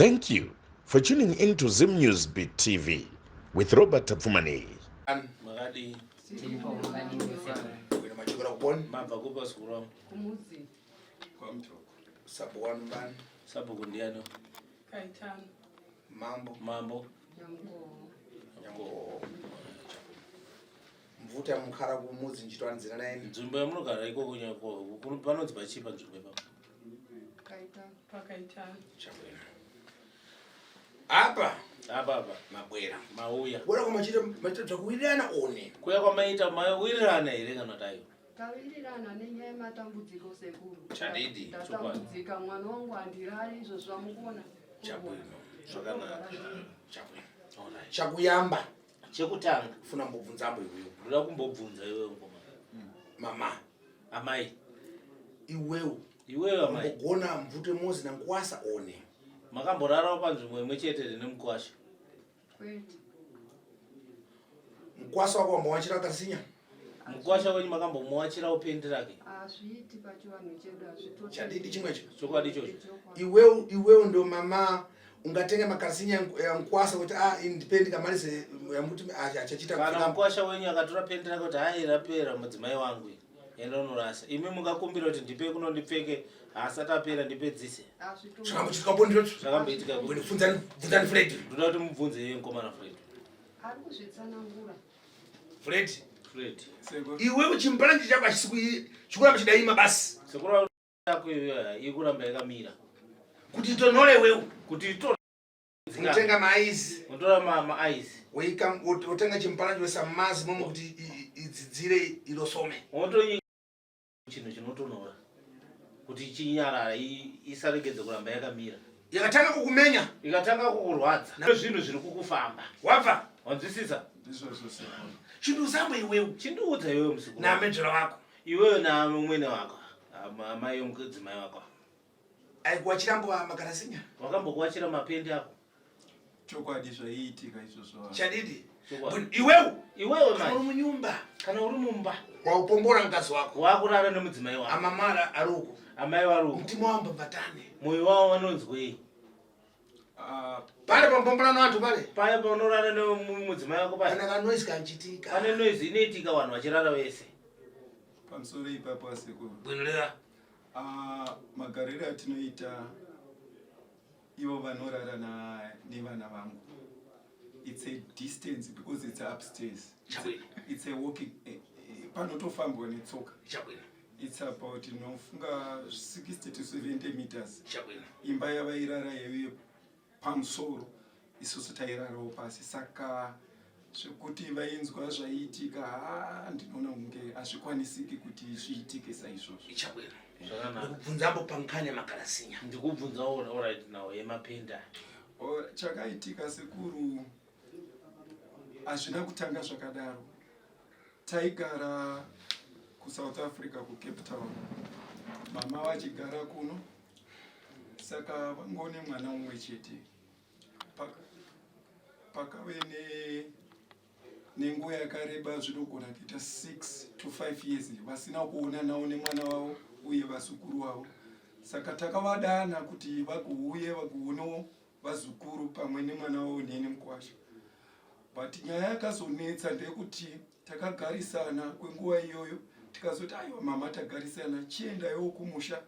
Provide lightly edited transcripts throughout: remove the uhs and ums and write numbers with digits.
Thank you for tuning in to Zim News Beat TV with Robert Tapfumaneyi. Makadii? Bwino machokera kuponi Mabva kupi vazukuru vangu? Kumuzi. Kwamutoko. Sabhuku wanu mbani? Sabhuku ndiani? Kaitano. Mambo. Mambo. Nyango. Nyango. Mvuta mukara kumudzi nchitwa nzira naini. Nzvimbo yamunogara ikoko nyako panonzi pachii panzvimbo ipapo? Kaitano. Pakaitano. Chabwino. Apa. Apa apa. Mabwera. Mauya. Bora kwamachita machita zvakuwirirana one. Kuya kwamaita mawirirana here kana kuti aiwa? Tawirirana nenyaya yematambudziko sekuru. Chadidi. Ndatambudzika mwana wangu handirari izvo zvamukuona. Chabwino. Zvakanaka. Chabwino. Alright. Chakuyamba. Chekutanga. Funa mbobvunza ambo iwewe. Ndoda kumbobvunza iwewe mkomana. Mama. Amai. Iwewe. Iwewe amai. Mbogona mvute mozi na nkwasa one. Makamborarawo panzvimbo imwe chete here nemukwasha? Kwete. Mkwasa wako wambowachira kasinya? Mukwasha wenyu makambomuwachirawo pendi rake? Hazviiti pachivanhu chedu hazvito. Chadidi chimwecho. Chokwadi ichocho. Iwewe iwewe ndo mama ungatenga makasinya ya mkwasa kuti ah indipendi kamalise yamuti achachita Kana mukwasha wenyu akatora pendi rake kuti hai rapera mudzimai wangu iri. Enda unorasa. Imi mungakumbira kuti ndipe kuno ndipfeke haasati apera ndipedzise. Zvakambochitika po ndizvo. Zvakamboitika ku. Bvunzani bvunzani Fred. Ndoda kuti mubvunze iye mukomana Fred. Ari kuzvitsanangura. Fred. Fred. Iwewe chimbaranji chako hachisi chikuramba chidaima basi. Sekuru yako iyoyo ikuramba yakamira. Kuti itonhore iwewe. Kuti itonhore. Unotenga maaizi. Unotora ma maaizi. Woika wotenga chimbaranji woisa mazi momo kuti idzidzire irosome. Wotonyika chinhu chinotonhora kuti chinyarara isaregedze kuramba yakamira. Yakatanga kukumenya. Ikatanga kukurwadza. Zvinhu zviri kukufamba. Wabva. Wanzwisisa? Ndizvozvo sekuru. Chindiuzambo iwewe. Chindiudza iwewe muzukuru. Namedzvera wako. Iwewe namwene wako. Amai yomudzimai wako. Aikuwachira mbuva makarasinya. Wakambokuwachira mapendi ako. Chokwadi zvaiitika izvozvo. Chadidi. Iwewe. Iwewe mai. Uri munyumba. Kana uri mumba. Waupombora mukadzi wako. Wakurara nemudzimai wako. Amamara ari uko. Amai vari uko. Mutima wamba mbatane. Moyo wavo vanonzwei? Ah. Pale pampombora navantu pale. Pale paunorara nemudzimai wako pale. Kana ka noise kanchitika. Pane noise inoitika vanhu vachirara vese. Pamusoro ipapo asekuru. Bwinolera. Ah, magariro atinoita ivo vanorara nevana vangu it's a distance because it's upstairs it's a walking eh, eh, panotofambwa netsoka it's about nofunga 60 to 70 meters imba yavairara yaive pamusoro isusu tairarawo pasi saka zvekuti vainzwa zvaiitika haa ndinoona kunge hazvikwanisiki kuti zviitike saizvozvo ichabwino ndikubvunza mbo pankhani yemakarasinya ndikubvunzawo orit now yemapenda chakaitika sekuru hazvina kutanga zvakadaro taigara kusouth africa kucape town mama vachigara kuno saka vangone mwana umwe chete pakave nenguva yakareba zvinogona kuita 6 to 5 years vasina kuonanawo nemwana wavo uye vazukuru wavo saka takavadana kuti vagouye vagoonewo vazukuru pamwe nemwana wavo neni mukwasha but nyaya yakazonetsa ndeyekuti takagarisana kwenguva iyoyo tikazoti aiwa mama tagarisana chiendaiwo kumusha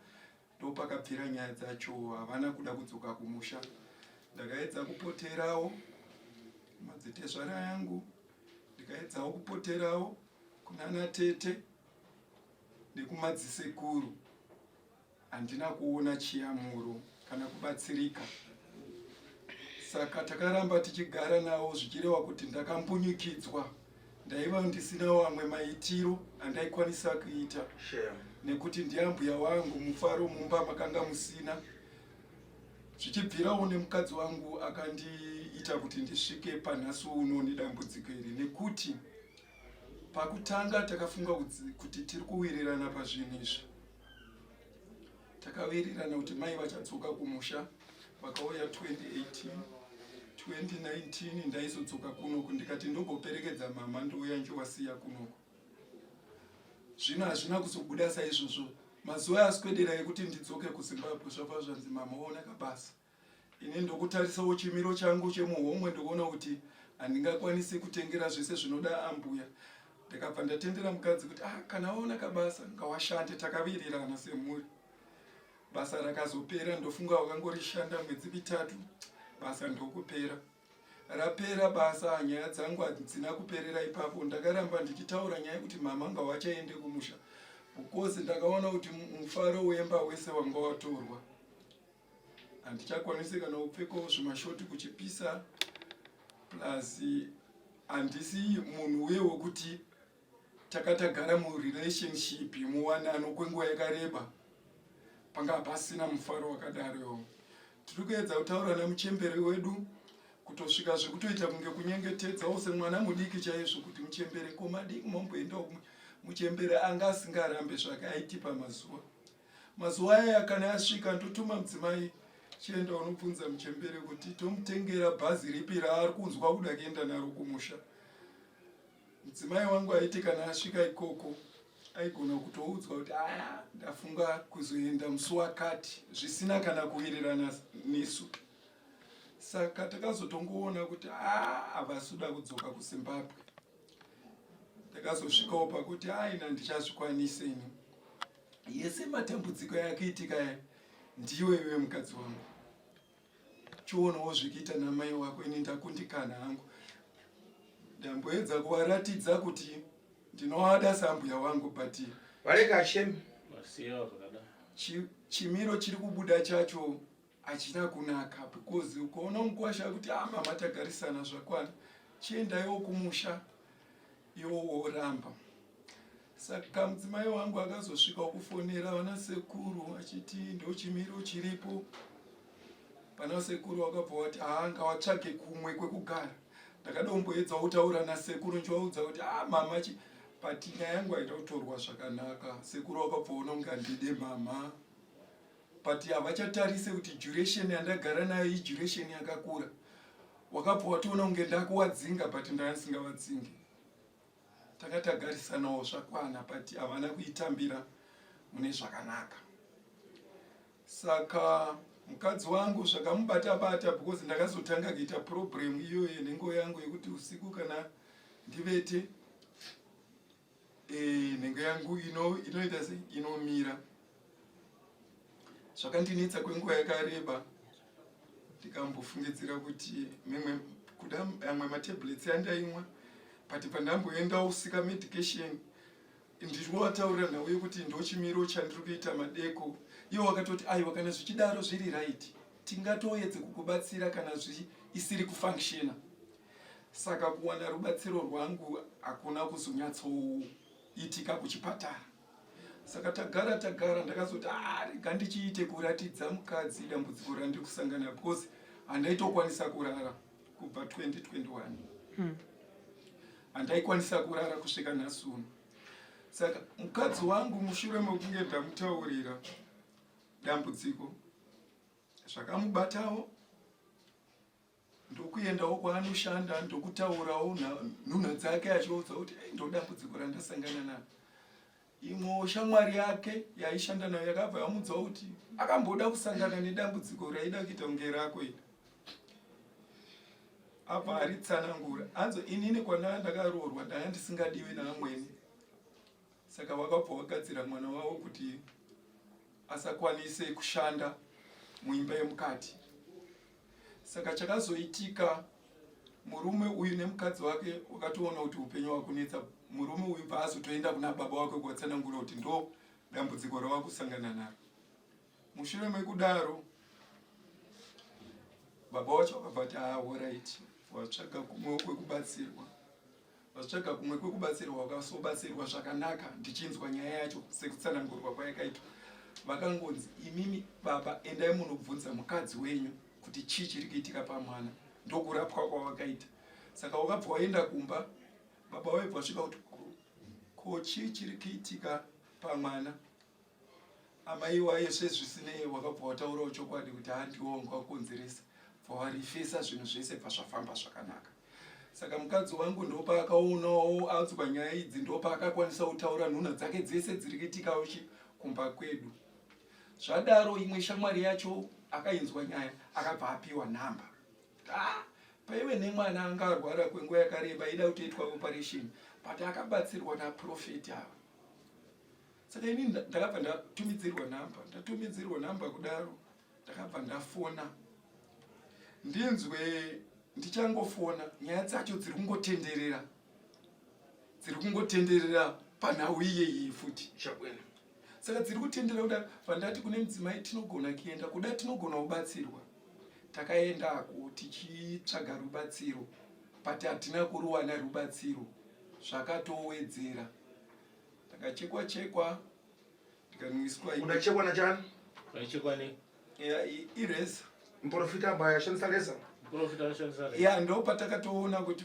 Ndopakabvira nyaya dzacho havana kuda kudzoka kumusha. Ndakaedza kupoterawo madzitezvara yangu ndikaedzawo kupoterawo kunana tete nekumadzisekuru handina kuona chiyamuro kana kubatsirika saka takaramba tichigara navo zvichireva kuti ndakambunyikidzwa ndaiva ndisina wamwe maitiro andaikwanisa kuita nekuti ndiambuya wangu mufaro mumba makanga musina zvichibvirawo nemukadzi wangu akandiita kuti ndisvike panhasi uno nedambudziko iri nekuti pakutanga takafunga kuti tiri kuwirirana pazvinhu izvi Takawirirana kuti mai vachadzoka kumusha vakauya 2018 2019 ndaizodzoka kunoku ndikati ndogoperekedza mama ndouya njiwasiya kunoku zvino hazvina kuzobuda saizvozvo mazuva aswedera ekuti ndidzoke kuzimbabwe zvabva zvanzi mama waona kabasa. Ini ndokutarisawo chimiro changu chemuhomwe ndokuona kuti handingakwanisi kutengera zvese zvinoda ambuya. Ndakabva ndatendera mukadzi kuti ah, kana waona kabasa ngawashande, takavirirana semhuri. Basa rakazopera, ndofunga wakangorishanda mwedzi mitatu, basa ndokupera. Rapera basa nyaya dzangu hadzina kuperera ipapo. Ndakaramba ndichitaura nyaya yekuti mama ngawachaende kumusha because ndakaona kuti mufaro wemba wese wanga watorwa. Handichakwanisi kana kupfekawo zvimashoti kuchipisa plus handisi munhu uye wekuti takatagara murelationship muwanano kwenguva yakareba panga pasina mufaro wakadaro iwo tiri kuedza kutaura namuchembere wedu kutosvika zvekutoita kunge kunyengetedzawo semwana mudiki chaizvo kuti muchembere ko madii kumamboendawo muchembere anga asingarambe zvake aitipa mazuva mazuva aya kana asvika ndotuma mudzimai chienda unobvunza muchembere kuti tomutengera bhazi ripi raari kunzwa kuda kuenda naro kumusha Mudzimai wangu aiti kana asvika ikoko aigona kutoudzwa kuti aya ndafunga kuzoenda musi wakati zvisina kana kuwirirana nesu. Saka takazotongoona kuti aa havasi kuda kudzoka kuZimbabwe. Ndakazosvikawo pakuti aina ndichazvikwanise ini. Yese matambudziko yakuitika aya ndiwe iwe mukadzi wangu. Chionawo zvekuita namai wako ini ndakundikana hangu. Ndamboedza kuvaratidza kuti ndinovada sambuya wangu but Vareka shame. Chimiro chiri kubuda chacho hachina kunaka because ukaona mukwasha kuti ah mama tagarisana zvakwana chiendaiwo kumusha iwo woramba. Saka mudzimai wangu akazosvika kufonera vana sekuru achiti ndochimiro chiripo. Vana sekuru vakabva vati haa ngawatsvage kumwe kwekugara. Ndakadomboedza kutaura nasekuru ndichivaudza kuti haa mama chi but nyaya yangu haina kutorwa zvakanaka. Sekuru vakabva vaona kunge handide mama but havachatarise kuti duration yandagara nayo iduration yakakura. Wakabva watoona kunge ndakuwadzinga but ndanga ndisingavadzingi. Tanga tagarisanawo zvakwana but havana kuitambira mune zvakanaka. Saka mukadzi wangu zvakamubata bata because ndakazotanga kuita problem iyo yenhengo yangu yekuti usiku kana ndivete e, nhengo yangu inoita se inomira. Zvakandinetsa kwenguva yakareba ndikambofungidzira kuti mimwe kuda amwe matablets andaimwa but pandamboendawo kusika medication ndichivataurira nhau yekuti ndochimiro chandiri kuita madeko ivo vakatoti aiwa kana zvichidaro zviri right tingatoedze kukubatsira kana isiri kufunctiona saka kuwana rubatsiro rwangu hakuna kuzonyatsoitika kuchipatara saka tagara tagara ndakazoti ah, rega ndichiite kuratidza mukadzi dambudziko randiri kusangana because handaitokwanisa kurara kubva 2021 Handaikwanisa kurara kusvika nhasi uno. Saka mukadzi wangu mushure mekunge ndamutaurira dambudziko zvakamubatawo ndokuendawo kwaanoshanda ndokutaurawo nhunha dzake achiudza kuti ndo dambudziko randasangana naro. Imwewo shamwari yake yaishanda nayo yakabva yamuudzawo kuti akamboda kusangana nedambudziko raida kuita kunge rako iri. Abva aritsanangura anzo inini kwandaa ndakaroorwa ndanga ndisingadiwi naamwene saka vakabva vagadzira mwana wavo kuti asakwanise kushanda muimba yemukati. Saka chakazoitika murume uyu nemukadzi wake wakatoona kuti upenyu wakunetsa murume uyu bva azotoenda kuna baba wake kuvatsanangura kuti ndo dambudziko ravakusangana naro. Mushure mekudaro baba wacho vakabva vati ah horaiti watsvaga kumwe kwekubatsirwa vatsvaga kumwe kwekubatsirwa wakasobatsirwa zvakanaka ndichinzwa nyaya yacho sekutsanangurwa kwayakaitwa vakangonzi imimi baba endai munobvunza mukadzi wenyu kuti chii chiri kuitika pamwana ndokurapwa kwawakaita saka wakabva waenda kumba baba waibva vasvika kuti ko chii chiri kuitika pamwana Amai waye sezvisinei wakabva wataurawo chokwadi kuti handiwo wanga wakonzeresa bva warifesa zvinhu zvese bva zvafamba zvakanaka. Saka mukadzi wangu ndopaakaonawo anzwa nyaya idzi ndopaakakwanisa kutaura nhunha dzake dzese dziri kuitikawo chi kumba kwedu. Zvadaro imwe shamwari yacho akainzwa nyaya akabva apiwa nhamba. Ah, paive nemwana anga arwara kwenguva yakareba aida kutoitwa operation but akabatsirwa naprofeti ava. Saka ini ndakabva ndatumidzirwa nhamba, ndatumidzirwa nhamba kudaro ndakabva ndafona ndinzwe ndichangofona nyaya dzacho dziri kungotenderera dziri kungotenderera panhau iyeyi futi Chabwino. Saka dziri kutenderera kudaro vandati kune mudzimai tinogona kuenda kuda tinogona kubatsirwa takaendako tichitsvaga rubatsiro but hatina kuruwana rubatsiro zvakatowedzera ndakachekwa chekwa ndikanwiswa Unachekwa nachani? Vaichekwa nei? Ireza. Muprofita amba ashandisa reza. Muprofita anoshandisa reza. Ya, ndo patakatoona kuti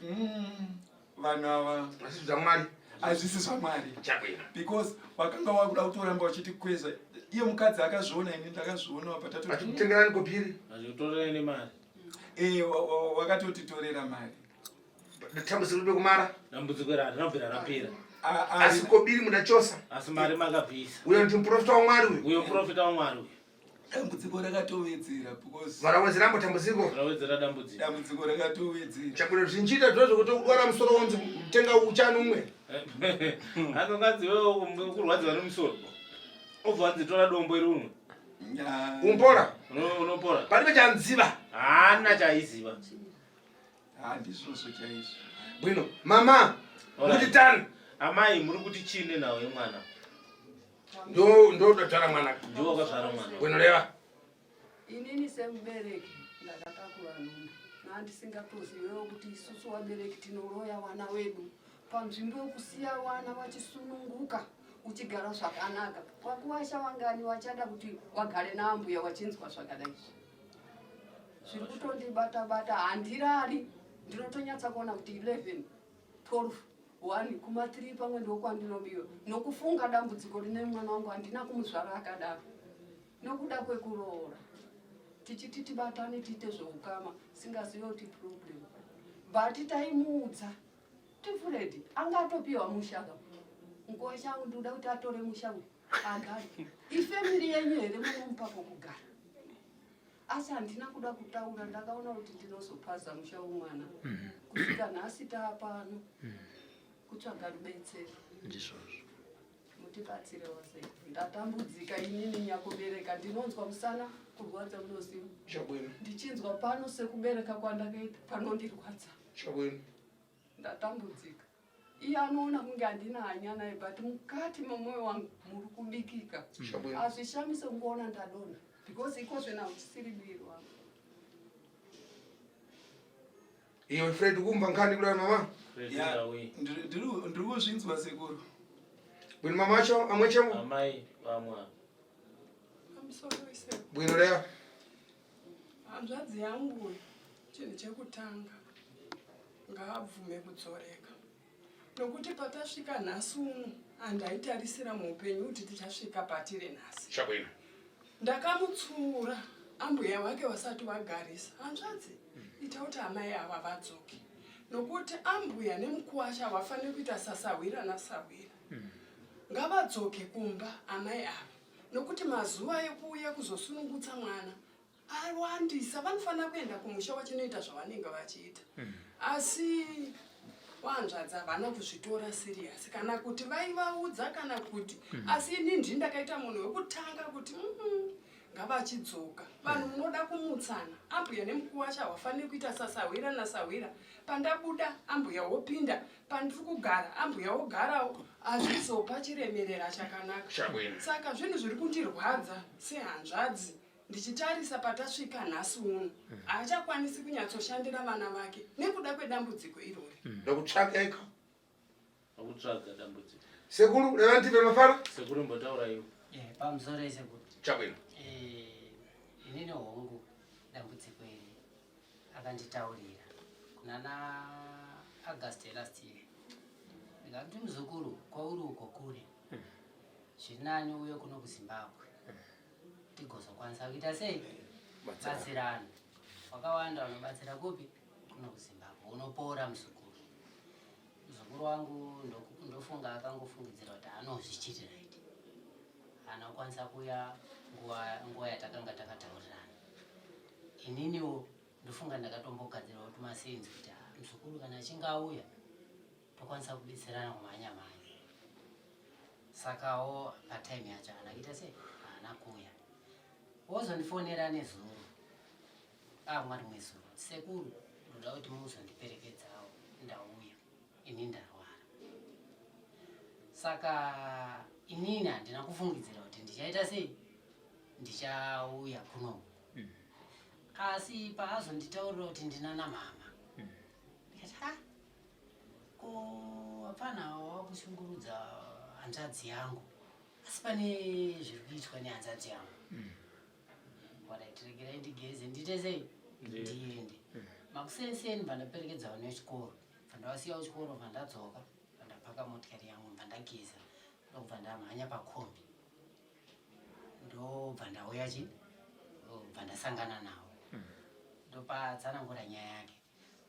vanhu ava Hazvisi zvaMwari. Hazvisi zvaMwari. Chabwino. Because vakanga vakuda kutoramba vachitikwezva. Iye mukadzi akazviona, ini ndakazviona patatu. Vachikutengerani kopiri. Vachikutorera nemari. Eh, wakatotitorera mari. Dambudziko ribe kumara. Dambudziko iri harinobvira rapera. Asi kobiri munachosa. Asi mari makabvisa. Uyo ndi muprofita waMwari uyu. Uyo muprofita waMwari uyu. Dambudziko rakatowedzera because Varawedzera mbo dambudziko. Varawedzera dambudziko. Dambudziko rakatowedzera. Chabwino zvinchiita zvozvo kuti urwara musoro wonzi tenga uchani umwe. Anongadzi wewe kurwadziwa nemusoro. Obva wanzi tora dombo iri unwe. Umpora. Unopora. Palibe chanziva. Haana chaiziva. Handizvozvo chaizvo. Bwino, mama, Alright. kuti tani. Amai muri kuti chii nenhau yemwana? Ndo ndo ndadzvara mwana. Ndiwo wakazvara mwana. Bwino leva. Inini semubereki ndakatakura nhumbu nandisingatozivewo kuti isusu vabereki tinoroya vana vedu panzvimbo yekusiya vana vachisununguka uchigara zvakanaka. Wakuwasha vangani vachada kuti wagare naambuya wachinzwa zvakadai izvi? Zviri kutondibata bata, handirari, ndinotonyatsa kuona kuti 11 12 1 kuma 3 pamwe ndokwandinobiwa nokufunga dambudziko rine mwana wangu. Handina kumuzvara akadaro nokuda kwekuroora tichiti tibatane tiite zveukama, singazive kuti problem, but taimuudza ti Fred anga atopiwa musha ka nguva changu, ndinoda kuti atore musha uyu agare. Ifamily yenyu here munomupa pokugara? Asi handina kuda kutaura, ndakaona kuti ndinozopaza musha womwana. Kusvika nhasi taapano kutsvaga rubetsero. Ndizvozvo. Mutibatsirewo sei, ndatambudzika inini nyakubereka, ndinonzwa musana kurwadza, munoziva. Chabwino. Ndichinzwa pano sekubereka kwandakaita panondirwadza. Chabwino. Ndatambudzika. Iye anoona kunge handina hanya naye, but mukati memwoyo wangu muri kubikika. Chabwino. Hazvishamise kungoona ndadonha because ikozvena uchisiri muviri wangu. Iwe Fred, kumva nkhani kudai mama? Fred Ya, Ndawi. Ndiri kuzvinzwa sekuru. Bwino mama acho amwe chemo. Amai vamwa. Pamusoro wese. Bwino leva. Hanzvadzi yangu, chinhu chekutanga ngaabvume kudzoreka, nokuti patasvika nhasi uno handaitarisira muupenyu kuti tichasvika patiri nhasi. Chabwino. Ndakamutsura ambuya vake vasati vagarisa. Hanzvadzi, ita kuti amai ava vadzoke, nokuti ambuya nemukuwasha havafaniri kuita sasahwira nasahwira. Ngavadzoke kumba amai ava, nokuti mazuva ekuuya kuzosunungutsa mwana awandisa. Vanofanira kuenda kumusha vachinoita zvavanenge vachiita. Asi wanzvadzi havana kuzvitora serious, kana kuti vaivaudza kana kuti, asi ini ndini ndakaita munhu wekutanga kuti ngavachidzoka. Vanhu munoda kumutsana, ambuya nemukuwasha havafaniri kuita sasahwira nasahwira. Pandabuda ambuya wopinda, pandiri kugara ambuya wogarawo, hazvizopa chiremerera chakanaka. Chabwino. Saka zvinhu zviri kundirwadza sehanzvadzi ndichitarisa patasvika nhasi uno, haachakwanisi kunyatsoshandira vana vake nekuda kwedambudziko irori. Ndokutsvaka iko. Akutsvaga dambudziko. Sekuru, leva ndipe mafaro. Sekuru, mbotaura iwo. Pamusoro isekuru. Chabwino. Inini hongu, dambudziko iri akanditaurira kunana August last year. Ndikati, muzukuru, kwauri uko kure, zviri nani uye kuno kuZimbabwe tigozokwanisa kuita sei, batsirana. Wakawanda vanobatsira kupi kuno kuZimbabwe, unopora muzukuru. Muzukuru wangu ndofunga akangofungidzira kuti anozvichiti right, haana kukwanisa kuya. Nguva nguva yatakanga takataurirana. Ininiwo ndofunga ndakatombogadzirawo tumasenzi kuti ah, muzukuru kana achinge auya tokwanisa kubetserana kumhanya mhanya. Sakawo patime yacho haana kuita sei? Haana kuuya. Wozondifonera nezuro. Ah, mwari mwezuro. Sekuru, ndoda kuti muzondiperekedzawo ndauya. Ini ndarwara. Saka inini handina kufungidzira kuti ndichaita sei? Ndichauya kuno. Asi paazonditaurira kuti ndinana mama. Ndikati ha ko hapana wakushungurudza hanzvadzi yangu asi pane zviri kuitwa nehanzvadzi yangu. Alright, regerai ndigeze ndiite sei ndiende. Makuseni bva ndaperekedza vana vechikoro. Bva ndavasiya kuchikoro bva ndadzoka bva ndapaka motikari yangu bva ndageza ndokubva ndamhanya pakombi. Ndobva ndauya chi bva ndasangana nawo. Ndopatsanangura nyaya yake.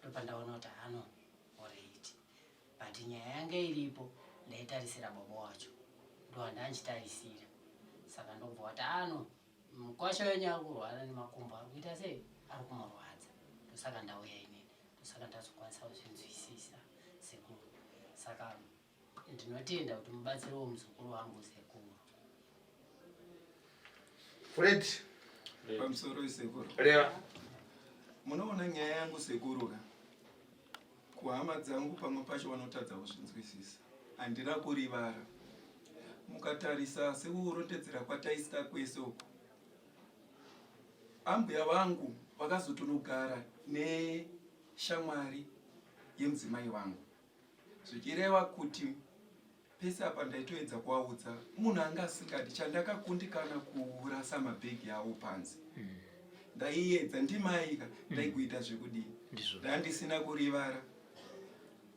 Ndopandaona kuti ano alright. But nyaya yanga iripo ndaitarisira baba wacho. Ndowandanchitarisira. Saka ndobva wati ano mukwasha wenyu ari kurwara nemakumbo ari kuita sei ari kumurwadza. Ndosaka ndauya inini. Ndosaka ndazokwanisa kuzvinzwisisa sekuru. Saka ndinotenda kuti mubatsirewo muzukuru wangu sekuru. Fred. Pamusoro sekuru. Reva. Munoona nyaya yangu sekuru ka. Kuhama dzangu pamwe pacho vanotadza kuzvinzwisisa. Handina kurivara. Mukatarisa sekurondedzera kwataisita kwese uku. Ambuya vangu vakazotonogara neshamwari yemudzimai wangu. Zvichireva kuti pese apa ndaitoedza kuvaudza munhu anga asingadi chandakakundikana kurasa mabhegi avo panze. Ndaiedza ndimaika ndaiguita zvekudii. Ndandisina kurivara.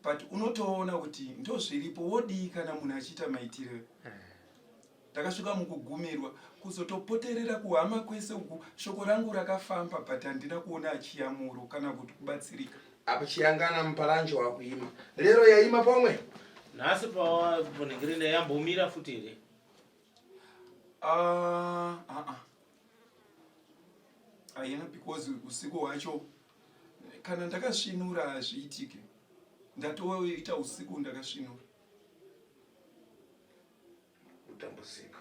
But unotoona kuti ndozviripo wodii kana munhu achiita maitiro. Ndakasvika mukugumirwa kuzotopoterera kuhama kwese uku shoko rangu rakafamba but handina kuona achiyamuro kana kuti kubatsirika. Apa chiyangana muparanjo wakuima. Lero yaima pomwe. Nhasi pawanhingirina yambomira futi here? Ah, ah, ah. Haina because usiku hwacho kana ndakasvinura hazviitike. Ndatoita usiku ndakasvinura. Kutambudzika.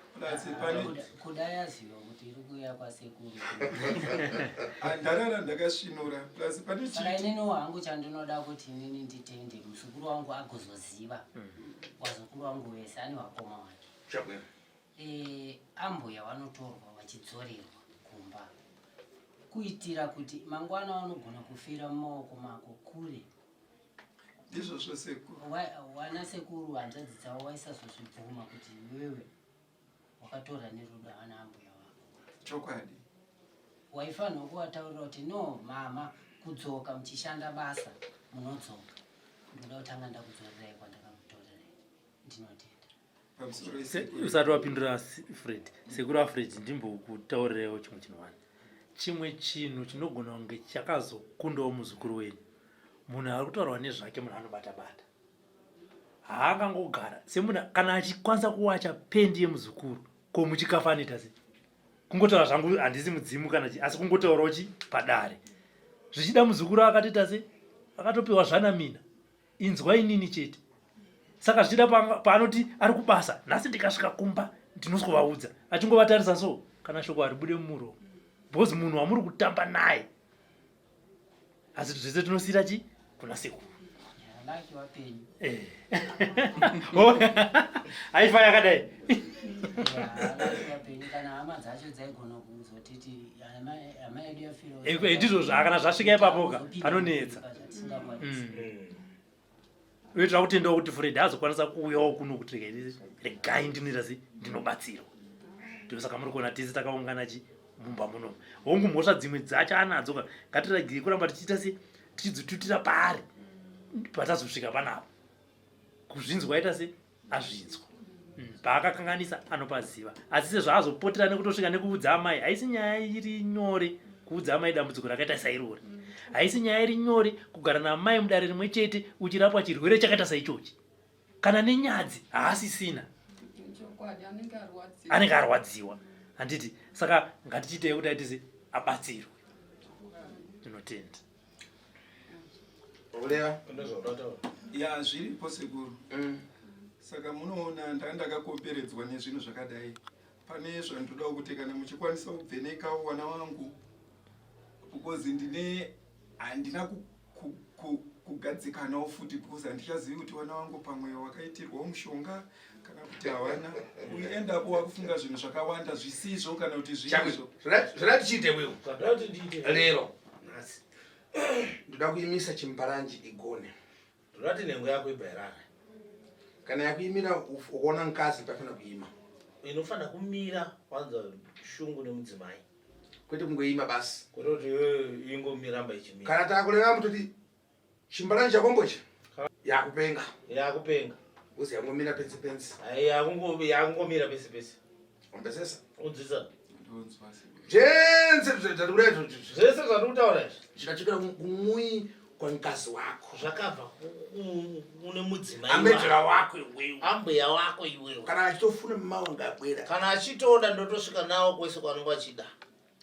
Kuda yaziva kuti iri kuuya kwasekuru. Ndarara ndakasvinura plus pane chii. Saka inini hangu chandinoda kuti inini nditende muzukuru wangu agozoziva. Wazukuru wangu wese ane wakoma wake. Chabwino. Eh, ambuya vanotorwa vachidzorerwa kumba kuitira kuti mangwana vanogona kufira mumaoko mako kure. Ndizvozvo sekuru. Wana sekuru hanzvadzi dzavo waisazozvibvuma kuti iwewe wakatora nerudo ana ambuya wako. Chokwadi. Waifanirwa kuvataurira kuti no mama kudzoka muchishanda basa munodzoka. Ndoda kutanga ndakudzorerai kwandakakutorerai. Ndinotenda. Usati wapindura Fred, sekuru aFred ndimbokutaurirewo chimwe chinhu wani. Chimwe chinhu chinogona kunge chakazokundawo muzukuru wenyu munhu ari kutaurwa nezvake munhu anobata bata haangangogara semunhu kana achikwanisa kuwacha pendi yemuzukuru ko muchikafu anoita sei kungotaura zvangu handisi mudzimu kana chi asi kungotaurawo chi padare zvichida muzukuru akatoita se akatopiwa zvanamina inzwa inini chete saka zvichida paanoti ari kubasa nhasi ndikasvika kumba ndinosikovaudza achingovatarisa so kana shoko haribude mumuromo because munhu wamuri kutamba naye asi zvese tinosiira chi kuna sekuru eh. oh, haifa yakadai eh, eh, ndizvo zvakana zvasvika ipapoka panonetsa mm. Uye tinoda kutendawo kuti Fred azokwanisa kuuyawo kuno kuti regai ndinoita sei ndinobatsirwa. Ndosaka muri kuona tese takaungana chi mumba muno. Hongu mhosva dzimwe dzacho anadzo ka ngatiragei kuramba tichiita sei tichidzitutira paari patazosvika panapa. Kuzvinzwa aita sei azvinzwa. Paakakanganisa anopaziva asi sezvaazopotera nekutosvika nekuudza amai haisi nyaya iri nyore kuudza amai dambudziko rakaita sairori haisi nyaya iri nyore kugara naamai mudare rimwe chete uchirapwa chirwere chakaita saichochi kana nenyadzi haasisina anenge arwadziwa. Handiti saka ngatichiitei kuti aite se abatsirwe. Tinotenda. Ureva? Ya zviripo sekuru. Saka munoona ndanga ndakakomberedzwa nezvinhu zvakadai. Pane zvandoda kuti kana muchikwanisa kubvenekawo vana vangu because ndine handina kugadzikanawo futi because handichazivi kuti vana vangu pamwe wakaitirwawo mushonga kana kuti havana. Uyu end up wakufunga zvinhu zvakawanda zvisizvo kana kuti zvirizvo. Zvada tichiite wewe. Zvada kuti ndiite. Lero. Nhasi. Ndoda kuimisa chimbaranji igone. Ndoda kuti nhengo yako ibva yarara. Kana yakuimira ukaona mukadzi pafana kuima. Inofana kumira wanzwa shungu nemudzimai. Kwete kungoima basi. Kwete kuti iwewe ingomiramba ichimira. Kana takureva mutoti chimbaranji chakombo ichi yakupenga. Yakupenga. Uzi yangomira pese pese. Ai yakungomira pese pese. Ombesesa. Unzisa. Zvese zvatiri Zvese zvatiri kutaura izvi. Zvikachikira kumui kwamukadzi wako. Zvakabva kune mudzimai. Amedzera wako iwewe. Ambuya wako iwewe. Kana achitofuna mama wangu abwera. Kana achitoda ndotosvika nawo kwese kwaanenge achida.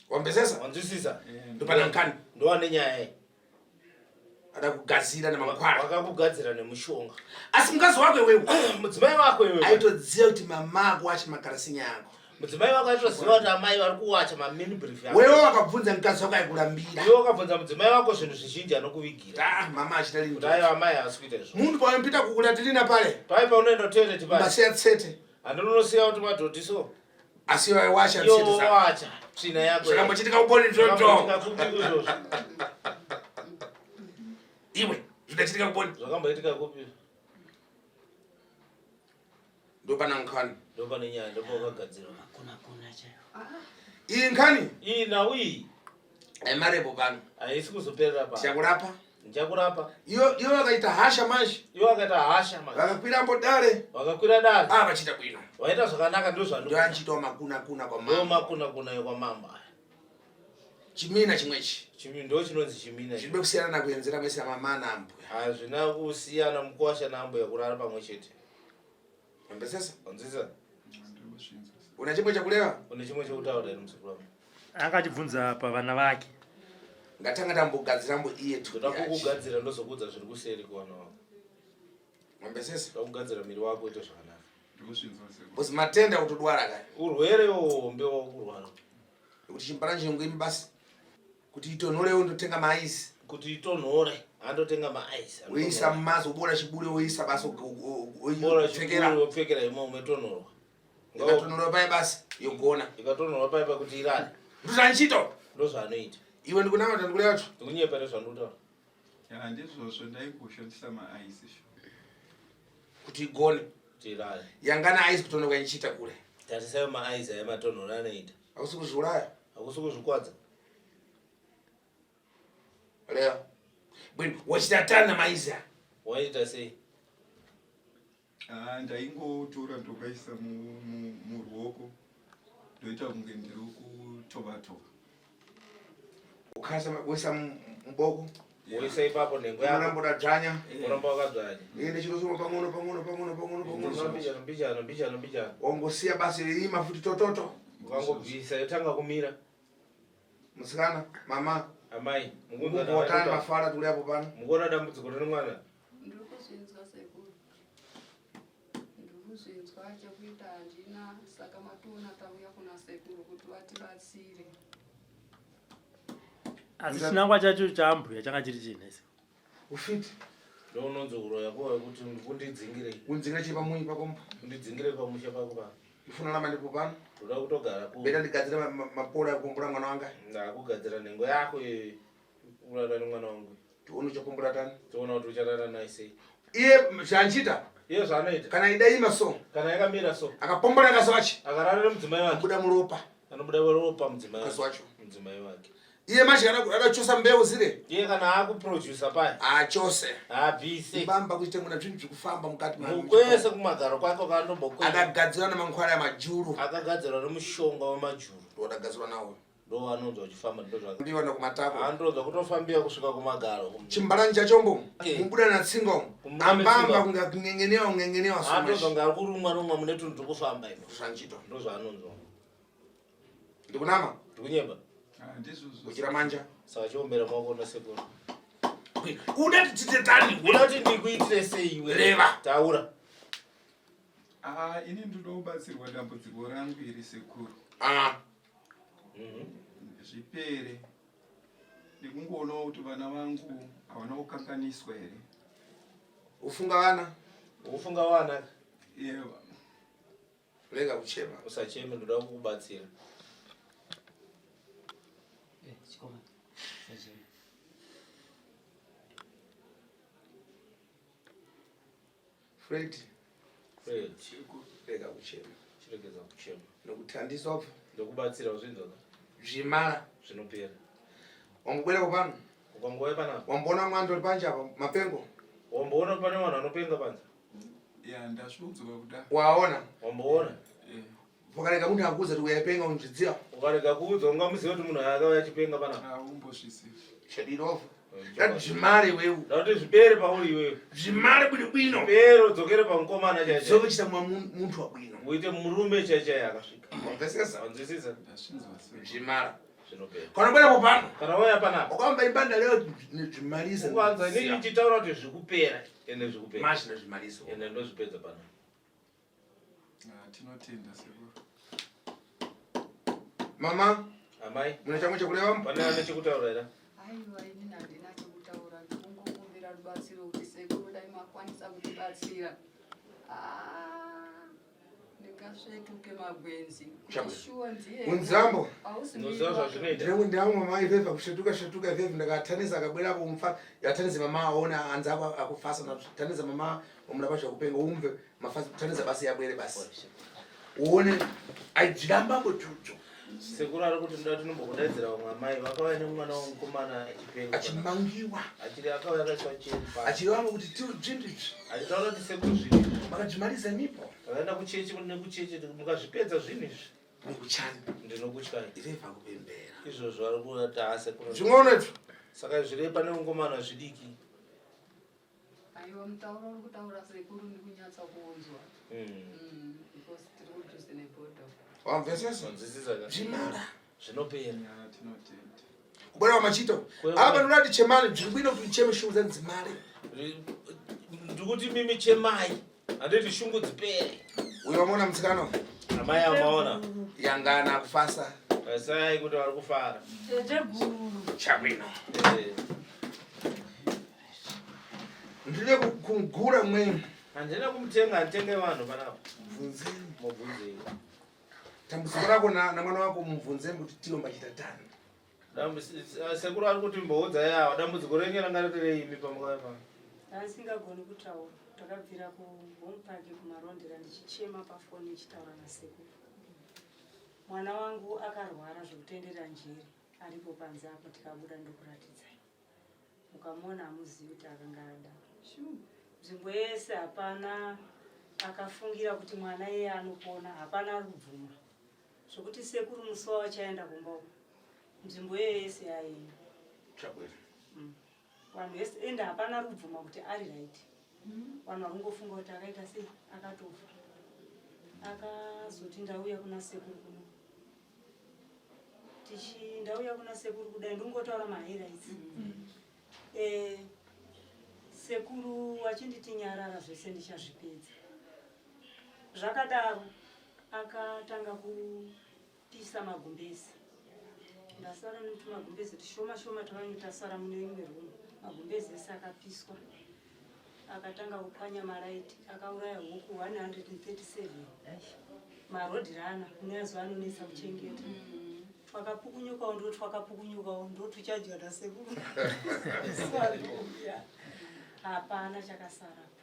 Wambesesa? Wanzwisisa? Ndopana nkani. Ndowane nyaya iyi. Ada kugadzira nemankwara. Wakakugadzira nemushonga. Asi mukadzi wako iwewe. Mudzimai wako iwewe. Aitoziva kuti mama ako wacha makarasinya ako. Mudzimai wako aitoziva kuti amai vari kuwacha mamini brief yako. Wewe wakabvunza mukadzi wako aikurambira. Iwe wakabvunza mudzimai wako zvinhu zvizhinji anokuvigira. Ah, mama achita lini. Kuti aiwa amai havasi kuita izvo. Munhu paunopinda kukulatirina pale. Pai paunoenda toilet pale. Masiya tsete. Handinonosiya kuti madhodhi so. Asi iwe wacha tsete zako. Wacha tsvina yako. Zvakambochitika kuboni toto. Zvakambochitika kupi izvozvo? Iwe zvidachitika kuboni. Zvakamboitika kupi? Ndopana nkhani. Ndopane nyaya ndopakagadzirwa. Hakuna kuna chaiyo. Iyi nkhani? Iyi nhau iyi. Aimarepo pano. Haisi kuzoperera pano. Tichakurapa. Ndichakurapa. Iyo iyo vakaita hasha manje. Iyo vakaita hasha manje. Vakakwira mbo dare. Vakakwira dare. Ah vachiita bwino. Vaita zvakanaka ndozvando. Ndio anchitoa makuna kuna kwa mama. Ndio makuna kuna kwa mama. Chimina chimwechi. Chimina ndo chinonzi chimina. Zvibe kusiyana na kuenzera mwese mama na ambuya. Hazvina kusiyana mukwasha na ambuya kurara pamwe chete. Mbesesa? Wanzisa? Una chimwe chakureva? Une chimwe chekutaura here muzukuru wangu? Anga achibvunza pavana vake. Ngatanga tambogadzira mbo iye tu. Ndoda kukugadzira ndozokuudza zviri kuseri kuwana wako. Mbesesa? Ndoda kugadzira miri wako uite zvakanaka. Bosi matenda kutodwara kare. Urwere hombe wakurwara. Kuti chimbaranji ngwimi basi. Kuti itonhore undotenga maice. Kuti itonhore andotenga maice. Woisa mumazi ubora chibure woisa basi Bora chibure wopfekera imomo itonhorwa. Ikatonhorwa pai basi yogona. Ikatonhorwa pai pakuti irare. Ndozvanichito. Ndozvaanoita. Iwe ndikunama tandikureva tu. Ndikunyepa here zvandikutaura? Ya ndizvozvo ndaingoshandisa maice. Kuti igone. Kuti irare. Yangana ice kutonhorwa ichiita kure. Tarisai maice aya matonhora anoita. Hakusi kuzviuraya. Hakusi kuzvikwadza. Leo. Bwino wachitatana maiza. Waita sei? Ah, ndaingotora ndokaisa muruoko ndoita kunge ndiri kutova tova. Ukasa wesa muboko. Woisa ipapo nhengo yako. Unoramba wakadzvanya. Unoramba wakadzvanya. Ende chirosoma pang'ono pang'ono pang'ono pang'ono pang'ono. Mbijana mbijana mbijana mbijana. Wangosiya basi rima futi tototo. Ukangobvisa yotanga kumira. Musikana, mama. Amai, mukunzwa mafara tuli apo pano. Mukuona dambudziko rine mwana? Ndiri kuzvinzwa sekuru. Ndiri kuzvinzwa chekuita handina saka mationa tauya kuna sekuru kuti vatibatsire. Asi chinangwa chacho chaambuya changa chiri chii nhese? Ufiti. Ndo unonzi uroya kwa kuti kundidzingire. Kundzingire chii pamunyi pakomba? Kundidzingire pamusha pako pa. Ifuna namba ndipo pano. Ndoda kutogara ku. Beta ndigadzire mapora ekukumbura mwana wanga. Ndakugadzira nhengo yako iyoyo. Kurara nemwana wangu. Tione uchakumbura tani. Tione kuti ucharara naye sei. Iye zvaanchiita. Iye zvaanoita. Kana ida ima so. Kana yakamira so. Akapombora kaso wacho. Akarara nemudzimai wake. Anobuda muropa. Anobuda ropa mudzimai wake. Kaso wacho. Mudzimai wake. Iye manje kana adachosa mbeu zire. Iye kana akuproducer paya. Achose. Abvise. Bamba kuite muna zvinhu zvikufamba mukati ma. Kwese kumagaro kwake kwaandombokwenda. Akagadzirwa nemankwara emajuru. Akagadzirwa nemushonga wemajuru. Ndo akagadzirwa nawo. Ndo anonzwa uchifamba ndo zvaka. Ndiwa nokumatako. Anonzwa kutofambira kusvika kumagaro. Chimbaranji chachombo. Mubuda natsinga umu. Ambamba kunga kungengenewa kungengenewa so. Anonzwa kunga ari kurumwa rumwa mune tunhu tukufamba imo. Zvanchito. Ndo zvaanonzwa. Ndikunama? Ndikunyemba. Ah, ndizvozvo. Uchira manja. Saka chiombera maoko nasekuru. Uda kuti titetani? Uda kuti ndikuitire sei iwe? Reva. Taura. Ah, ini ndinoda kubatsirwa dambudziko rangu iri sekuru. Ah. Zvipere. Ndikungoonawo kuti vana vangu havana kukanganiswa here. Ufunga vana? Ufunga vana? Yebo. Rega kuchema. Usacheme, ndoda kukubatsira. Eh, chikoma. Usacheme. Fred. Fred. Rega kuchema. Chiregedza kuchema. Nokuti handisopfa. Ndokubatsira uzvinzwa. Zvimara. Zvinopera. Wambobwera kupano? Ukangouya panapa. Wamboona mwando uri panje apa mapengo? Wamboona pane vanhu vanopenga panze? Ya, ndazviudzwa kuda. Waona? Wamboona? Eh. Ukarega munhu akuudza kuti uyapenga unozviziva? Ukarega kuudzwa ungamuziva kuti munhu akauya achipenga panapa? Haumbozvizivi. Chadirofa. Ndati zvimare iwewe. Ndati zvipere pauri iwewe. Zvimare bwino bwino. Zvipere udzokere pamukomana chaiye. Dzoke chita muntu wabwino. Uite murume chaiye chaiye akasvika. Wamvesesa? Wanzwisisa? Ndazvinzwa sei. Zvimara. Zvinopera. Kana bwera popano. Kana wauya panapa. Ukamba imbanda leo zvimalize. Ukanza inini ndichitaura kuti zvikupera ende zvikupera. Mashi ndazvimaliza. Ende ndozvipedza panapa. Ah, tinotenda sekuru. Mama, Amai, mune chamwe chekureva? Pane ane chekutaura here? Aiwa, inini handina chekutaura, ndikungokumbira rubatsiro kuti sekuru dai makwanisa kutibatsira. Ah, ndingasvetuke magwenzi. Kuti shuwa ndiye. Unzambo. Hausi Unoziva zvazvinoita. Ndiri ndamwe mama ivhevha kusvetuka svetuka ivhevha ndakatanisa akabwera apo mfa yatanisa mama aona anza ako akufasa ndatanisa mama omurapa zvakupenga umve mafasa tanisa basi yabwere basi. Uone aidziramba kututu. Sekuru ari kuti ndoda tinombokudaidzira vamwe amai vakauya nemwana wemukomana achipenga. Achimangiwa. Achiri akauya akaiswa cheni pasi. Achiramba kuti zvinhu izvi. Achitaura kuti sekuru zvinhu izvi. Makadzimaliza mipo. Takaenda kuchechi nekuchechi mukazvipedza zvinhu izvi. Ndikuchani. Ndinokutyai. Ireva kupembera. Izvozvo ari kuti asekuru. Zvimwe izvo. Saka zviri pane mukomana zvidiki. Aiwa, mutauro uri kutaura sekuru ndikunyatsa kuunzwa. Because tiri kudhuze nebhodha. Wamvesesa? Wanzwisisa ka? Zvimara. Zvinopera. Ya, tinotenda. Kubwera kwamachito. Apa ndinoda kuti chemani zviri bwino kuti cheme shungu dzadzimare. Ndikuti mimi chemai. Handiti shungu dzipere. Uyo wamaona musikana uyu? Amai amaona. Yangana akufasa. Vasai kuti vari kufara. Tete guru. Chabwino. Eh. Ndine kugura mweni. Handina kumutenga, handitenge vanhu panapa. Mubvunzeni. Mubvunzei. Dambudziko rako na mwana wako mubvunzeni kuti tiyo mbachita tani. Sekuru ari kuti mboudza yawo dambudziko renyu ranga riri reimi pamukauya pano. Ndasingagoni kutaura. Ndakabvira kuhome park kumarondera ndichichema pafoni ndichitaura nasekuru. Mwana wangu akarwara zvekutenderera njere aripo panze apo tikabuda ndokuratidzai. Mukamuona hamuzivi kuti akanga adaro. Nzvimbo yese hapana akafungira kuti mwana iye anopona, hapana ari kubvuma. Zvokuti sekuru musi wavachaenda kumba uko nzvimbo iyoyo yese yaenda. Chabwino. Vanhu vese ende hapana ari kubvuma kuti ari right. Vanhu vari kungofunga kuti akaita sei akatofa. Akazoti ndauya kuna sekuru kuno. Tichi ndauya kuna sekuru kudai ndingotaura mahighlights. Sekuru vachinditi nyarara zvese ndichazvipedza. Zvakadaro akatanga kupisa magumbezi. Ndasara nekuti magumbezi tishoma shoma tavange tasara mune imwe room. Magumbezi ese akapiswa. Akatanga kupwanya maraiti, akauraya huku 137. Marodhi rana munoyaziva anonetsa kuchengeta. Twakapukunyukawo ndo twakapukunyukawo ndo tuchadya nasekuru. Hapana chakasarapo.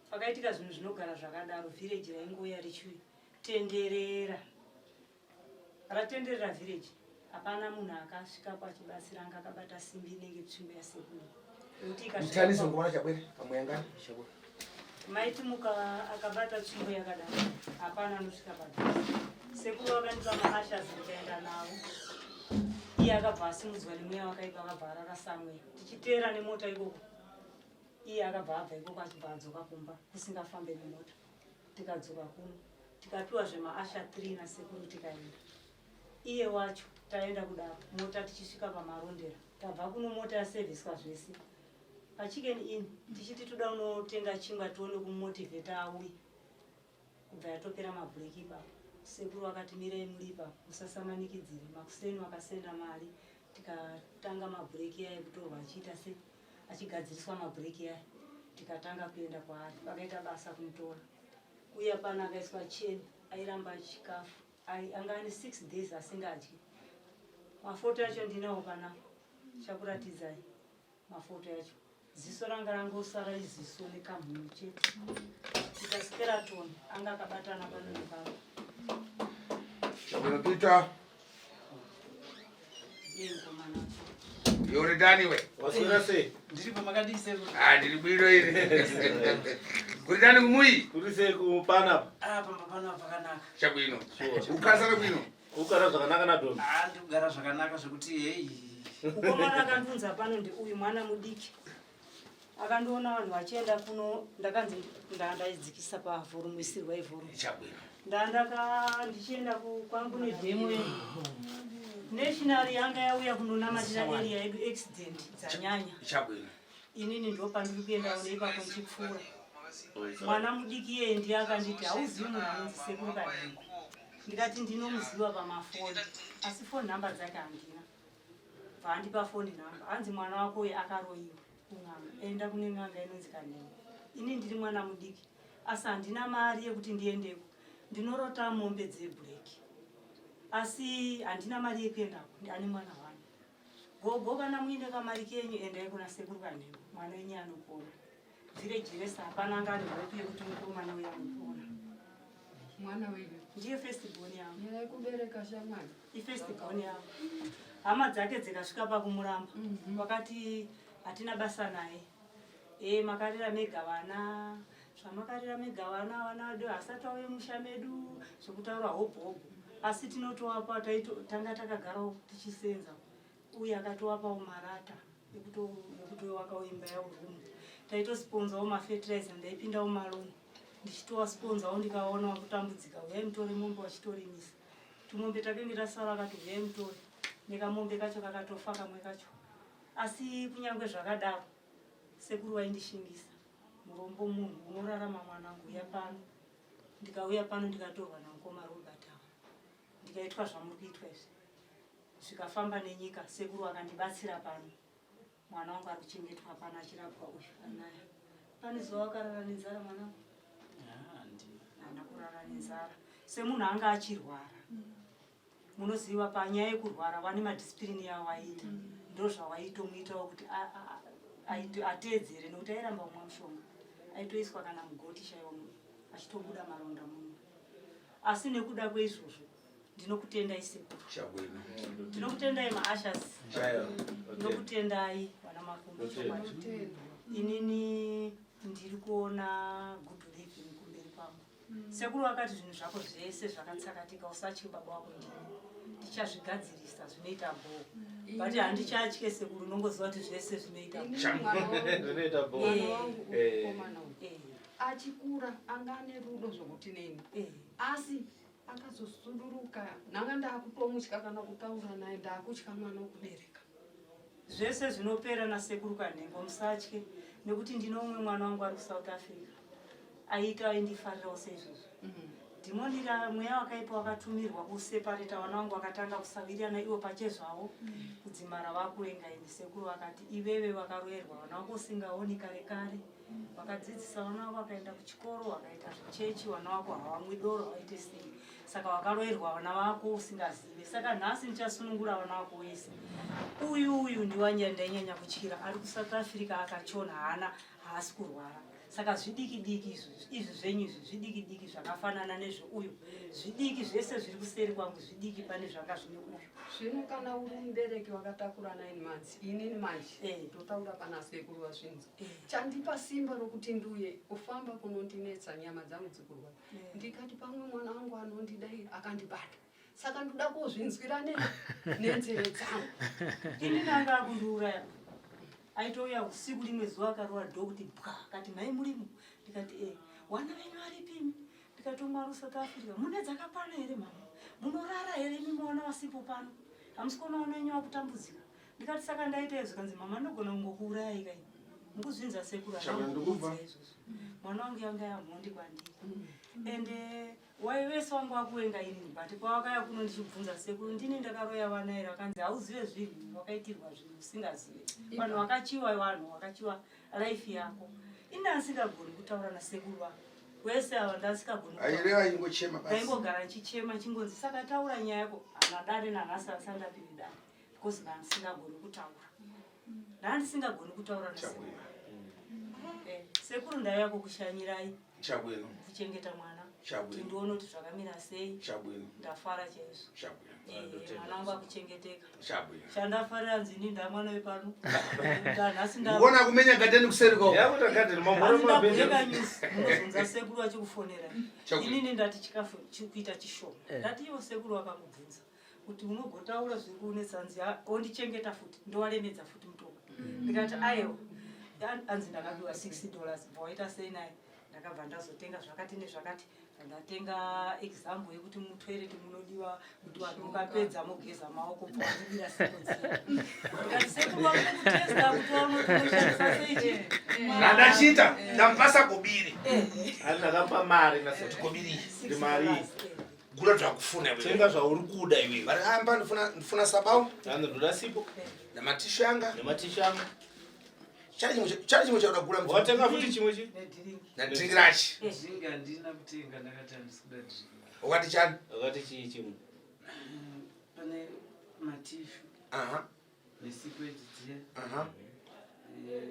Pakaitika zvinhu zvinogara zvakadaro, village raingouya richitenderera. Ratenderera village, hapana munhu akasvikapo achibatsira, anga akabata simbi inenge tsvimbo yasekuru. Nekuti ikasvika Mutaniso ngomana chabwere pamuyangani. Maiti muka akabata tsvimbo yakadaro, hapana anosvika padhuze. Sekuru vakandipa maashas ndikaenda nawo. Iye akabva asimudzwa nemweya wakaipa akabva arara somewhere. Tichiteera nemota ikoko. Iye akabva abva ikoko achibva adzoka kumba kusingafambe nemota. Tikadzoka kuno. Tikapiwa zvemaasha 3 nasekuru tikaenda. Iye wacho taenda kudaro mota tichisvika paMarondera tabva kuno mota yasevhiswa zvese paChicken Inn tichiti toda unotenga chingwa tione kumumotivheta auye kubva yatopera mabhureki ipapo. Sekuru vakati mirai muri ipapo musasamanikidzire. Makuseni vakasenda mari tikatanga mabhureki aya ekutorwa achiita se achigadziriswa mabhureki aya tikatanga kuenda kwaari vakaita basa kumutora uye apana akaiswa cheni airamba chikafu anga ane 6 days asingadyi mafoto acho ndinawo pana chakuratidzai mafoto yacho ziso ranga rangosara iziso nekamhuno chete kuita skeraton anga akabatana pano nepano Chabwino Peter. Yuri dani we. Waswera sei? Ndiri pamakadii sekuru? Ah, ndiri bwino iri. Kuri dani kumuyi? Kuri sei kupanapa? Ah, pamba pano pakanaka. Chabwino. Ukasara bwino. Kugara zvakanaka naDomi. Ah, ndikugara zvakanaka zvekuti hey. Mukomana akandiunza pano ndeuyu mwana mudiki. Akandiona vanhu vachienda kuno ndakanzi ndandaidzikisa pavhorumu isirwa ivhorumu. Chabwino. Ndandaka ndichienda kwangu nedemo national yanga yauya kunonamatira area yedu accident dzanyanya. Chabwino. Inini ndopandiri kuendawo neipapo ndichipfuura. Mwana mudiki iyeye ndiye akanditi hauzivi munhu anonzi sekuru Kanhengo. Ndikati ndinomuziva pamafoni asi foni nhamba dzake handina. Bvaandipa foni nhamba hanzi mwana wako uyu akaroyiwa kun'anga enda kune n'anga inonzi Kanhengo. Ini ndiri mwana mudiki asi handina mari yekuti ndiendeko ndinorota mombe dzeblack asi handina mari yekuendako ane mwana wani. Gogo kana muine kamari kenyu endai kuna sekuru Kanhengo mwana wenyu anopona. Village rese hapana anga ane hope yekuti mukomana uya anopona. Mwana wenyu ndiye first born yangu. Nyaya yekubereka shamwari. I first born yangu. Hama dzake dzikasvika pakumuramba vakati hatina basa naye. Eh makarera mega vana zvamakarera mega vana vana vedu hasati vauye musha medu zvekutaura hobho hobho asi tinotovapa tanga takagarawo tichisenza uye akatovapawo marata ekutovakawo imba yavo room taitosponzawo mafertilizer ndaipindawo maloni ndichitowasponzawo ndikaona wakutambudzika huyai mutore mombe wachitorimisa tumombe takenge tasara akati huyai mutore nekamombe kacho kakatofa kamwe kacho asi kunyange zvakadaro sekuru vaindishingisa murombo munhu unorarama mwanangu uya pano ndikauya pano ndikatorwa namukoma Robert ava ndikaitwa zvamuri kuitwa izvi zvikafamba nenyika sekuru akandibatsira pano mwana wangu ari kuchengetwa pano achirapwa uyu anaya pane zuva wakarara nenzara mwana wangu haana kurara nenzara semunhu anga achirwara munoziva panyaya yekurwara vane madhisipirini yavo vaiita ndozvavaitomuitawo kuti ateedzere nekuti airamba kumwa mushonga aitoiswa kana mugoti chaiwo achitobuda maronda muno asi nekuda kweizvozvo ndinokutendai sekuru ndinokutendai maashas ndinokutendai vana makumbi chokwadi inini ndiri kuona good living kumberi kwangu mm. Sekuru vakati zvinhu zvako zvese zvakatsakatika usatye baba wako ndini ndichazvigadzirisa zvinoita bhoo mm. but handichatye sekuru unongoziva kuti zvese zvinoita zvinoita bhoo eh. eh. achikura anga ane rudo zvokuti neni eh. asi akazosuduruka ndanga ndakutomutya kana kutaura naye ndakutya mwana wokubereka Zvese zvinopera nasekuru Kanhengo musatye nekuti ndine umwe mwana wangu ari kuSouth Africa aita aindifarirawo seizvozvo dhimoni ra mweya wakaipa wakatumirwa kusepareta vana vangu vakatanga kusawirirana ivo pachezvavo kudzimara vakuvenga ini sekuru vakati iveve vakaroerwa vana vako usingaoni kare kare Wakadzidzisa vana vako vakaenda kuchikoro, wakaita zvechechi, vana vako havamwi doro, havaite sei. Saka wakaroerwa vana vako usingazive. Saka nhasi ndichasunungura vana vako wese. Uyu uyu ndiwanya ndainyanya kutyira ari kuSouth Africa akachona haana haasi kurwara. Saka zvidiki diki izvi izvi zvenyu izvi zvidiki diki zvakafanana nezveuyu. Zvidiki zvese zviri kuseri kwangu zvidiki pane zvanga zvine uyu. Zvino kana uri mubereki wakatakura 9 months inini manje eh. ndotaura pana sekuru vazvinzwa Chandipa simba rokuti ndiuye kufamba kunondinetsa nyama dzangu dzikurwadza. Ndikati pamwe mwana wangu anondida akandibata. Saka ndoda kuzvinzwira nenzeve dzangu. Ini nanga akundiuraya. Aitouya usiku rimwe zuva akarova dhoo kuti bwa akati mhai murimo. Ndikati eh wana venyu varipi imi? Ndikati umwe ari South Africa. Mune dzakakwana here mama? Munorara here imi mwana wasipo pano hamusi kuona wana wenyu wakutambudzika ndikati saka ndaita izvo kanzi mama ndogona kungokuurayai kai mukuzvinza sekuru Ndikubva. izvozvo mwana wangu yanga yamhondi kwandiri ende wai vese wangu wakuvenga inini but kwawakaya kuno ndichibvunza sekuru ndini ndakaroya vana here akanzi hauzive zvinhu wakaitirwa zvinhu usingazive vanhu vakachiwa vanhu wakachiwa life yako ini ndandisingagoni kutaura nasekuru vako wese ava ndandisingagoni kutaura. Aireva ingochema basi. Ndaingogara ndichichema chingonzi saka taura nyaya yako hana dare nanhasi asandapiri dare because ndandisingagoni kutaura ndandisingagoni kutaura nasekuru eh, sekuru ndaiya kukushanyirai Chabwino. kuchengeta mwana Chabwino. kuti ndione kuti zvakamira sei Chabwino. ndafara chaizvo Chabwino. Eh, mwana wangu akuchengeteka Chabwino. chandafarira nzini ndamwana wepano nhasi Ndikuona kumenya gadheni kuseri ko. Yakuita gadheni mamhoro mabhenja. ndabheka news munozunza sekuru vachikufonera Chabwino. inini ndati chikafu chikuita chishoma Eh. ndati ivo sekuru vakangobvunza kuti unogotaura zviri kunetsa nzi ondichengeta futi ndowaremedza futi mutongo ndikati aiwa anzi ndakapiwa 60 dollars bva waita sei naye ndakabva ndazotenga zvakati nezvakati ndatenga example yekuti mutoilet munodiwa kuti vanhu mukapedza mogeza maoko bva wandibira sipo dziya ndikati sekuru vakutesta kuti vaone kuti unoshandisa sei chii Randachita ndamupasa kobiri. Ani ndakapa mari naseti kobiri. Ndi mari. Gura zvakufuna iwe. Tenga zvauri kuda iwe. Vari amba ndifuna ndifuna sabau. Anzi ndoda sipo. Nematishu anga. Nematishu anga. Chari chimwe chari chimwe chauda kugura mdzimai. Watenga futi chimwe chi? Nadringi rachi. Drink handina kutenga ndakati handisi kuda drink. Wakati chani? Wakati chii chimwe? Pane matishu. Aha. Nesipo idzi dziya. Aha. Eh,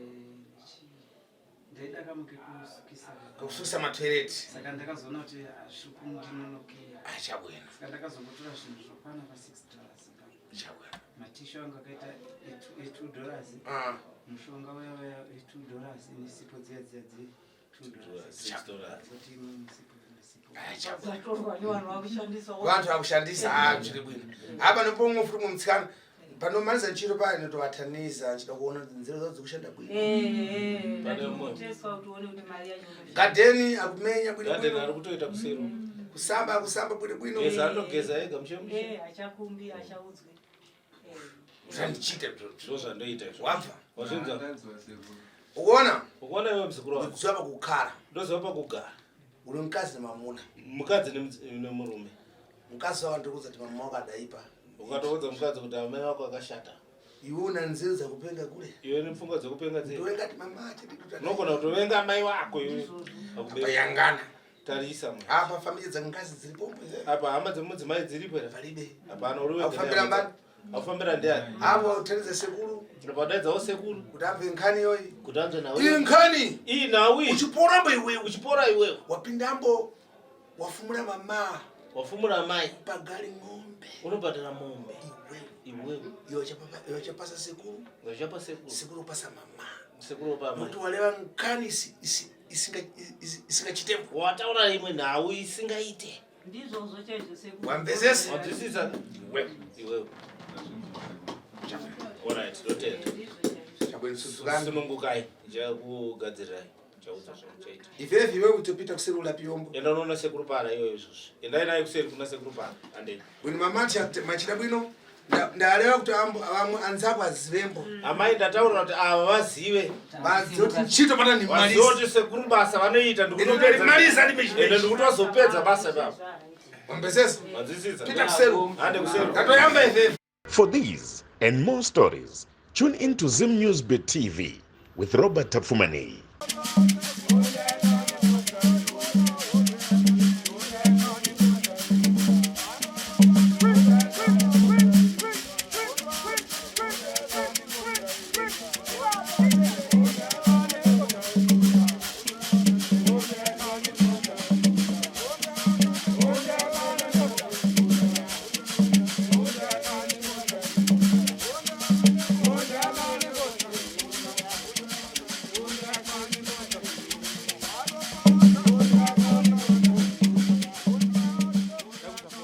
ndaida kamwe kekusukisa. Kekusukisa matoilet. Saka ndakazoona kuti hazviri kundinonokera. Achabwino. Saka ndakazongotora zvinhu zvokwana pa 6 dollars. Chabwino. Matishu angu akaita e2 dollars. Ah. Mushonga uya uya e2 dollars nesipo dziya dziya dze 2 dollars. 6 dollars. Kuti imwe musipo nesipo. Zatorwa nevanhu vakushandisa Vantu vakushandisa ah zviri bwino. Apa nopomwe futi mumwe mutsikana panomanisa nchiro paya notovataniza nchida kuona kuti nzira dzavo dzikushanda bwino. Eh, ndachikuteswa kuti uone kuti mari yacho Gadheni akumenya bwino Gadheni bwino. ari kutoita kuseri. Kusamba akusamba bwino bwino. Geza anogeza ega mushe mushe. Eh, achakumbi achaudzwe Zvandichiita Ndizvo zvandoita izvo. Wabva. Wazvinzwa? Ukuona? Ukuona iwe muzukuru wangu. Ndikuziva pakugara. Ndoziva pakugara. Uri mukadzi nemamuna. Mukadzi nemurume. Mukadzi wako ndikuudza kuti mama wako adaipa. Ukatoudza mukadzi kuti amai vako akashata. Iwe una nzira dzakupenga kule. Iwe nepfungwa dzekupenga dzei? Ndovenga kuti mama achadi kuti Unogona kutovenga amai wako iwe. Apa yangana. Tarisa mwana. Apa familia dzangazi dziripo. Apa hama dzemudzimai dziripo here? Palibe. Hapana uri wega. Akufambira mbani? Akufambira ndiani? Apo utenze sekuru. Padaidzawo sekuru. Kuti amve nkhani yoyi. Kuti anzwe nawe. Iyi nkhani. Iyi nawe. Uchiporambo iwewe. Uchipora iwewe. Wapindambo wafumura mama. Wafumura amai. Pagali ng'ombe. Unobhadhara mombe. Iwewe. Iwewe. Iwe chapasa sekuru. Iwe chapa sekuru. Sekuru pasa mama. Sekuru pa amai. Kuti waleva nkhani isingachitembo. Wataura imwe nhau isingaite. ndizvozvo chaizvo sekuru Wamvesesa? Wamvesesa? Iwewe. Iwewe. Alright, ndotenda. Sunungukai, ndichakugadzirirai. Ndichaudza zvamuchaita. Ifefe iwe kutopita kuseri ulapi yombo. Enda unoona sekuru para iyoyo izvozvi. Endai naye kuseri kuna sekuru para. Andei. Bwino mama machida bwino. Ndalewa kuti vamwe anzako azivembo. Amai ndataura kuti ava vazive. Vazive kuti nchito pana Vazive nimaliza. kuti sekuru basa vanoita ndikutomaliza ndikutopedza. Ende ndikutozopedza basa ipapo. Wambesesa? Wanzwisisa? Pita kuseri. Ande kuseri. Ndatoyamba ifefe. For these and more stories, tune in to Zim News Bit TV with Robert Tafumani.